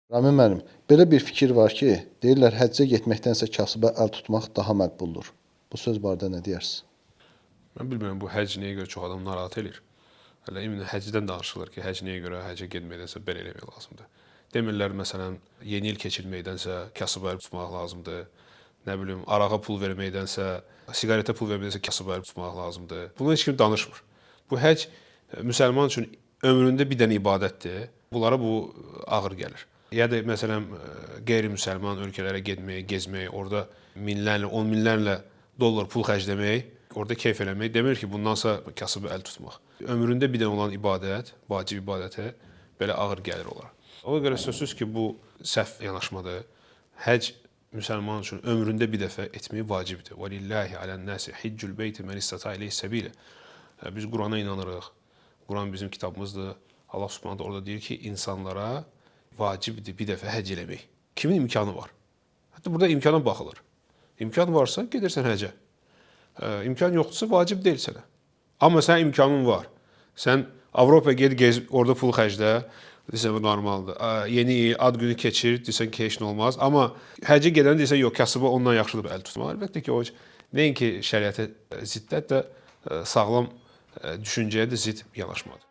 Ramin müəllim, belə bir fikir var ki, deyirlər həccə getməkdənsə kasıba əl tutmaq daha məqbuldur. Bu söz barədə nə deyərsiniz? Mən bilmirəm bu həcc nəyə görə çox adam narahat eləyir. Hələ ümumi həcdən danışılır ki, həcc nəyə görə həccə getməkdənsə belə eləmək lazımdır. Demirlər məsələn, yeni il keçirməkdənsə kasıba əl tutmaq lazımdır. Nə bilim, arağa pul verməkdənsə, siqaretə pul verməkdənsə kasıba əl tutmaq lazımdır. Bunu heç kim danışmır. Bu həcc müsəlman üçün ömründə bir dənə ibadətdir. Bunlara bu ağır gəlir. Ya da məsələn qeyri-müsəlman ölkələrə getmək, gezmək, orada minlərlə, on minlərlə dollar pul xərcləmək, orada keyf eləmək demir ki, bundansa kasıba əl tutmaq. Ömründə bir dənə olan ibadət, vacib ibadətə belə ağır gəlir onlara. Ona görə sözsüz ki, bu səhv yanaşmadır. Həcc müsəlman üçün ömründə bir dəfə etmək vacibdir. Və lillahi alan-nasi hiccul beyti men istata ileyhi səbilə. Biz Qurana inanırıq. Quran bizim kitabımızdır. Allah Subhanahu orada deyir ki, insanlara vacibdir bir dəfə həcc eləmək. Kimin imkanı var? Hətta burada imkana baxılır. İmkan varsa gedirsən həccə. İmkan yoxdursa vacib deyil sənə. Amma sənin imkanın var. Sən Avropaya ged, gez, orada pul xərclə. Desən bu normaldır. Yeni il, ad günü keçir, desən ki, heç nə olmaz. Amma həccə gedən desən yox, kasıba ondan yaxşıdır əl tutmaq. Əlbəttə ki, o nəinki şəriətə ziddir, hətta sağlam düşüncəyə də zidd yanaşmadır.